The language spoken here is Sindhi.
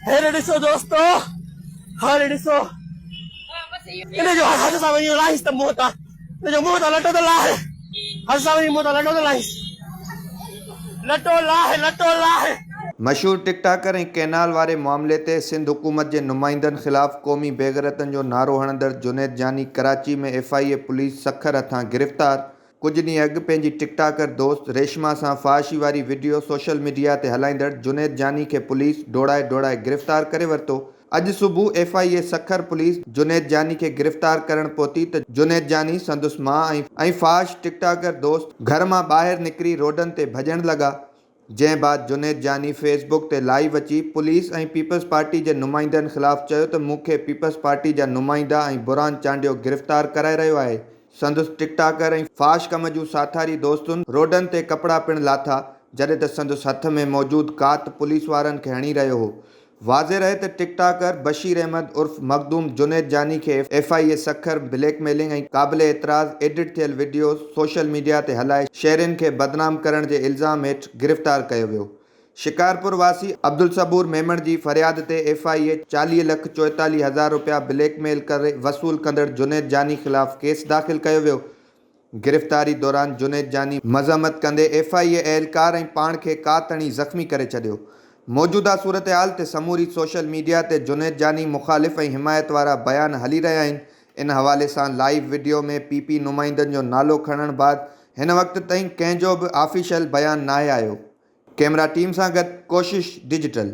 هيڏي ڏسو دوستو هاڻي ڏسو ان جو هٿ سان وڃي لاهيس ته منهن تان ان جو منهن تان لٽو ته لاهه هٿ سان وڃي منهن تان لٽو ته لاهيس لٽو لاهه لٽو لاهه. مشهور ٽڪ ٽاڪر ۽ ڪئنال واري معاملي تي سنڌ حڪومت جي نمائندن خلاف قومي بيغيرتن جو نعرو هڻندڙ Junaid Jani Karachi ۾ F I A police Sukkur هٿان گرفتار، ڪجهه ڏينهن اڳ پنهنجي ٽڪ ٽاڪر دوست ريشما سان فحاشي واري وڊيو سوشل ميڊيا تي هلائيندڙ جنيد جاني کي پوليس ڊوڙائي ڊوڙائي گرفتار ڪري ورتو. اڄ صبح F I A Sukkur police Junaid Jani کي گرفتار ڪرڻ پهتي ته جنيد جاني، سندس ماء ۽ فحاش ٽڪ ٽاڪر دوست گهر مان ٻاهر نڪري روڊن تي ڀڄڻ لڳا. جنهن بعد جنيد جاني فيس بڪ تي لائيو اچي پوليس ۽ پيپلز پارٽي جي نمائندن خلاف چيو ته مون کي پيپلز پارٽي جا نمائندا ۽ برهان چانڊيو گرفتار ڪرائي رهيو آهي. سندس ٽڪ ٽاڪر ۽ فحاش ڪم جون ساٿاري دوستن روڊن تي ڪپڙا پڻ لاٿا، جڏهن ته سندس هٿ ۾ موجود ڪات پوليس وارن کي هڻي رهيو هو. واضح رهي ته ٽڪ ٽاڪر بشير احمد عرف مخدوم جنيد جاني کي F I A Sukkur blackmailing ۽ قابل اعتراض ايڊٽ ٿيل وڊيوز سوشل ميڊيا تي هلائي شهرين کي بدنام ڪرڻ جي الزام هيٺ گرفتار ڪيو ويو. شڪارپور واسي عبدالصبور ميمڻ جي فرياد تي ايف I اي 40 لک 44 هزار رپيا بليڪ ميل ڪري وصول ڪندڙ جنيد جاني خلاف ڪيس داخل ڪيو ويو. گرفتاري دوران جنيد جاني مزاحمت ڪندي ايف I اي اهلڪار ۽ پاڻ کي ڪات هڻي زخمي ڪري ڇڏيو. موجوده صورتحال تي سموري سوشل ميڊيا تي جنيد جاني مخالف ۽ حمايت وارا بيان هلي رهيا آهن. ان حوالي سان لائيو وڊيو ۾ پي پي نمائندن جو نالو کڻڻ بعد هن وقت تائين ڪنهن جو به آفيشل بيان ناهي آيو. ڪئميرا ٽيم سان گڏ ڪوشش ڊجيٽل.